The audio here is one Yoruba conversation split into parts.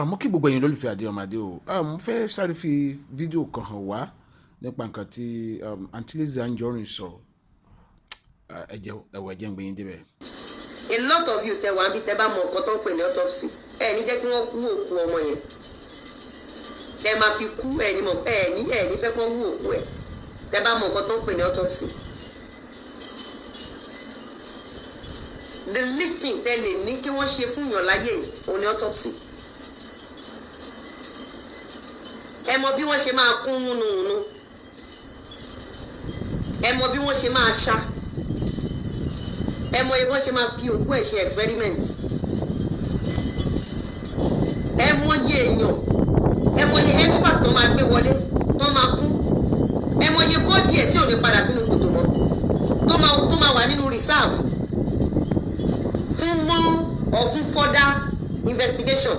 Mo kí gbogbo ẹ̀yin olólùfẹ́ Adéọmọdé o. Mo fẹ́ sáré fi fídíò kan hàn wá nípa nǹkan tí Aunty Lizzy Anjorin sọ. Ẹ jẹ́ ẹ̀wọ̀, ẹ jẹ́ ń gbé yín débẹ̀. A lot of you tẹ wá bí tẹ bá mọ nǹkan tó ń pè ní autopsy, ẹ ní jẹ́ kí wọ́n wú òkú ọmọ yẹn. Tẹ máa fi kú, ẹ ní mọ, ẹ ní fẹ́ kán wú òkú ẹ, tẹ bá mọ nǹkan tó ń pè ní autopsy. The least thing tẹ lè ní kí wọ́n ṣe fún yàn láyé yìí òun ni autopsy. Ẹ mọ bí wọ́n ṣe máa kún wúnúwúnú, ẹ mọ bí wọ́n ṣe máa ṣá, ẹ mọ bí wọ́n ṣe máa fi òkú ẹ̀ ṣe experiment, ẹ mọyé èèyàn, ẹ mọyé expert tó máa gbé wọlé tó máa kú, ẹ mọyé body ẹ̀ tí ò ní padà sínú kòtò mọ́, tó máa wà nínú reserve fún more or fún further investigation.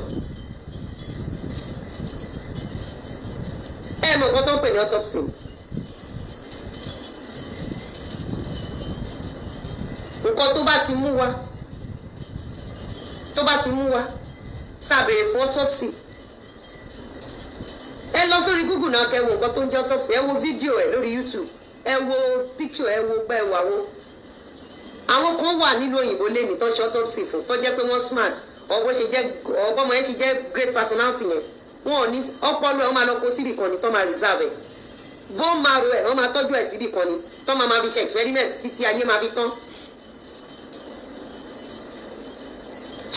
Ẹ mọ nǹkan tó ń pè ní autopsy. Nǹkan tó bá ti mú wa, tó bá ti mú wa tá a béèrè fún autopsy, ẹ lọ sórí Google náà, kẹ́ wo nǹkan tó ń jẹ́ autopsy. Ẹ wo fídíò ẹ lórí YouTube, ẹ wo picture, ẹ wo gbẹ wà wo. Àwọn kan wà nílùú òyìnbó lẹ́ni tó ṣe autopsy fún, tó jẹ́ pé wọ́n smart, ọ̀bọ ṣe jẹ́ ọ̀bọ yẹn ṣe jẹ́ great personality yẹn, wọn ò ní ọpọlọ ẹ, wọ́n máa lọ kó síbì kan ní tó máa reserve ẹ, bone marrow ẹ, wọ́n máa tọ́jú ẹ síbì kan ní tó máa fi ṣe experiment títí ayé máa fi tán.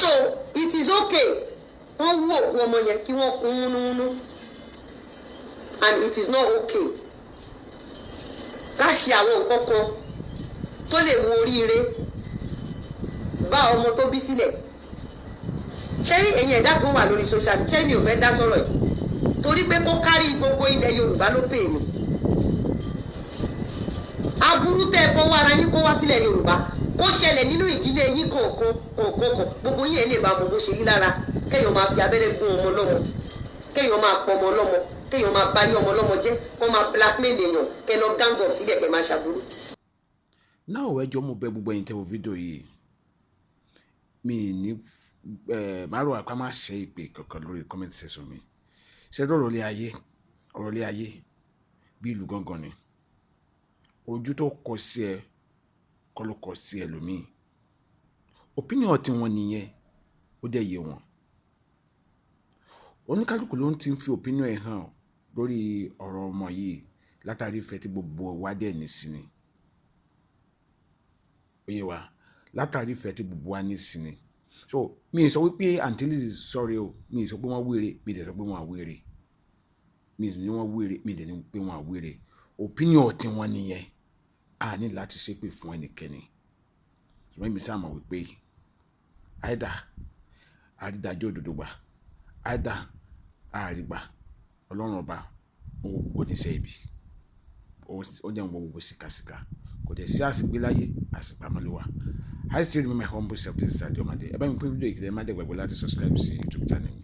So it is okay wọ́n wú òkú ọmọ yẹn kí wọ́n kún wúnúwúnú, and it is not okay ká ṣe àwọn nǹkan kan tó lè mú oríire bá ọmọ tó bí sílẹ̀. Ṣẹ́rí, ẹ̀yin ẹ̀dá kan wà lórí social media, ṣẹ́rí, mi ò fẹ́ dá sọ̀rọ̀ yìí torí pé kó kárí gbogbo ilẹ̀ Yorùbá ló pè mí. Aburú tẹ́ ẹ fọwọ́ ara yín kó wá sílẹ̀ Yorùbá, kó ṣẹlẹ̀ nínú ìdílé yín kọ̀ọ̀kan kọ̀ọ̀kan kan, gbogbo yín ẹ̀ lè bá mọ bó ṣe rí lára kéèyàn máa fi abẹ́rẹ́ gún ọmọ lọ́mọ, kéèyàn máa pọ̀ ọmọ lọ́mọ, kéèyàn máa báyé ọmọ lọ́mọ jẹ́, kó máa blackmail èèyàn, kẹ́ lọ gang up síbẹ̀, kẹ́ máa ṣàbúrú. Náà ẹ jọ̀ọ́, mo bẹ̀ gbogbo ẹ̀yin tẹ́ wo fídíò yìí, mi ní ẹ máa rò àpá má ṣe ìpè kankan lórí comment section mi. Ṣe ọ̀rọ̀ ilé ayé, ọ̀rọ̀ ilé ayé bí ìlú gángan ni. Ojú tó kọ sí ẹ kọ́ ló kọ sí ẹlòmíì. Opinion tí wọ́n nìyẹn, ó dẹ̀ yé wọn. Oníkálukú ló ń ti fi opinion ẹ̀ hàn lórí ọ̀rọ̀ ọmọ yìí látàrí ìfẹ́ tí gbogbo wa dẹ̀ ní sí ni. Ó yé wa, látàrí ìfẹ́ tí gbogbo wa ní sí ni. So mi ì sọ wípé Aunty Lizzy, sorry o, mi ì sọ pé wọ́n wéré, mi ì dẹ̀ sọ pé wọ́n wéré. Mi ì ní wọ́n wéré, mi ì dẹ̀ ní pé wọ́n wéré. Opinion tí wọ́n nìyẹn, a ní láti ṣépè fún ẹnikẹ́ni. Ṣùgbọ́n èmi sáà mọ̀ wípé either àrídájọ́ òdodo gbà, either àrígbà, Ọlọ́run ọba ó wo gbogbo oníṣẹ́ ibi, ó dẹ̀ ń wo gbogbo síkàsíkà. Kò dẹ̀ sí àsìgbé láyé, àsìpamọ́ ló wà. I still remain my humble self. This is Adeomade. Ẹ bá mi pín fídíò yìí, kí ẹ má dẹ̀ gbàgbé láti subscribe sí YouTube channel mi.